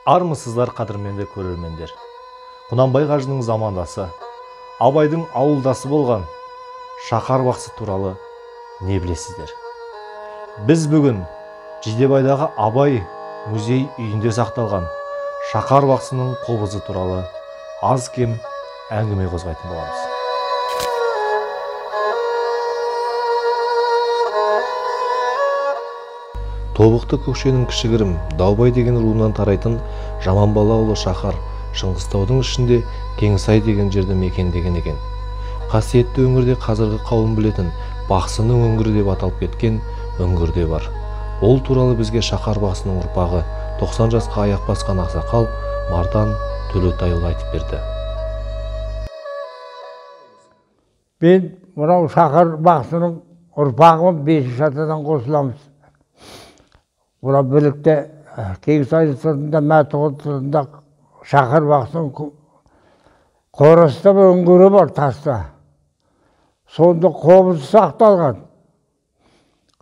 Армысыздар, қадірменді көрермендер. Құнанбай қажының замандасы, Абайдың ауылдасы болған Шақар бақсы туралы не білесіздер? Біз бүгін Жидебайдағы Абай музей үйінде сақталған Шақар бақсының қобызы туралы аз-кем әңгіме қозғайтын боламыз. Тобықты Көкшенің кішігірім Даубай деген руынан тарайтын Жаманбалаұлы Шақар Шыңғыстаудың ішінде Кеңсай деген жерді мекендеген екен. Қасиетті өңірде қазіргі қауым білетін Бақсының өңірі деп аталып кеткен өңір де бар. Ол туралы бізге Шақар бақсының ұрпағы 90 жасқа аяқ басқан ақсақал Мардан Төлеутайұлы айтып берді. Мен мынау Шақар бақсының ұрпағымын, 5 атадан қосыламыз. Бұра білікте Кеңсай сыртында, Мәтіғұл сыртында Шақар бақсының қораста бір үңгірі бар таста. Сонда қобыз сақталған.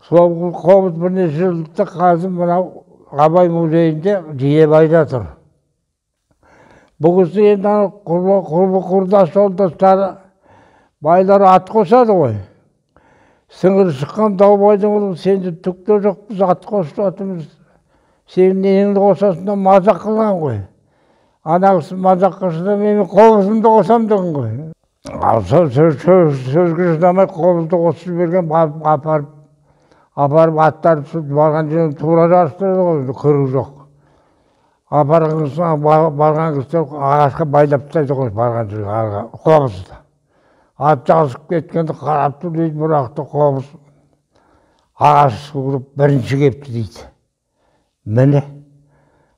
Сол қобыз бірнеше жылдықта қазір мынау Абай музейінде Жидебайда тұр. Бұл кісі енді құрбы құрдас жолдастары байлары ат қосады ғой. Сіңірі шыққан Даубайдың ұлы, сенде түк те жоқ, біз ат қосып жатырмыз, сен неңді қосасың деп мазақ қылған ғой. Ана кісі мазаққа шыдамай, мен қобызымды қосам деген ғой. Ал сөзге шыдамай қобызды қосып жіберген, апарып аттарды барған жерін тура жарыстырды ғой, көру жоқ. Апарған кісілер ағашқа байлап тастайды ғой барған жерге қобызды. Ат жазып кеткенді қарап тұр дейді, бірақ та қобыз ағаш суырып бірінші кепті дейді. Міне,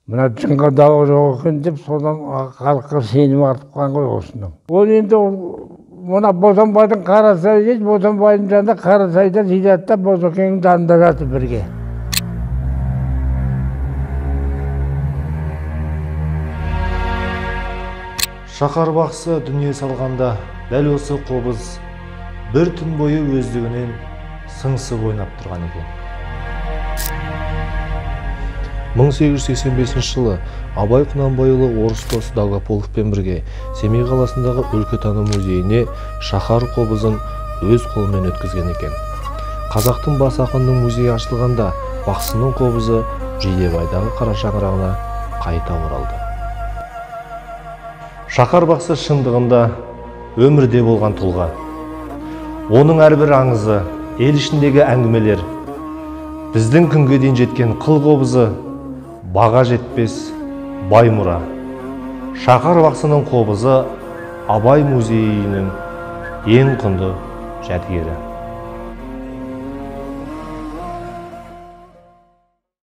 мына жынға дауа жоқ екен деп содан халыққа сенім артып қалған ғой осының. Ол енді мына Бозанбайдың Қарасай дейді, Бозанбайдың жанында Қарасайда зиратта Бозекеңнің жанында жатыр бірге. Шақар бақсы дүние салғанда дәл осы қобыз бір түн бойы өздігінен сыңсып ойнап тұрған екен. 1885 жылы Абай Құнанбайұлы орыс досы Долгополовпен бірге Семей қаласындағы өлкетану музейіне Шақар қобызын өз қолымен өткізген екен. Қазақтың бас ақынының музейі ашылғанда бақсының қобызы Жидебайдағы қара шаңырағына қайта оралды. Шақар бақсы шындығында өмірде болған тұлға. Оның әрбір аңызы, ел ішіндегі әңгімелер, біздің күнге дейін жеткен қыл қобызы баға жетпес бай мұра. Шақар бақсының қобызы Абай музейінің ең құнды жәдігері.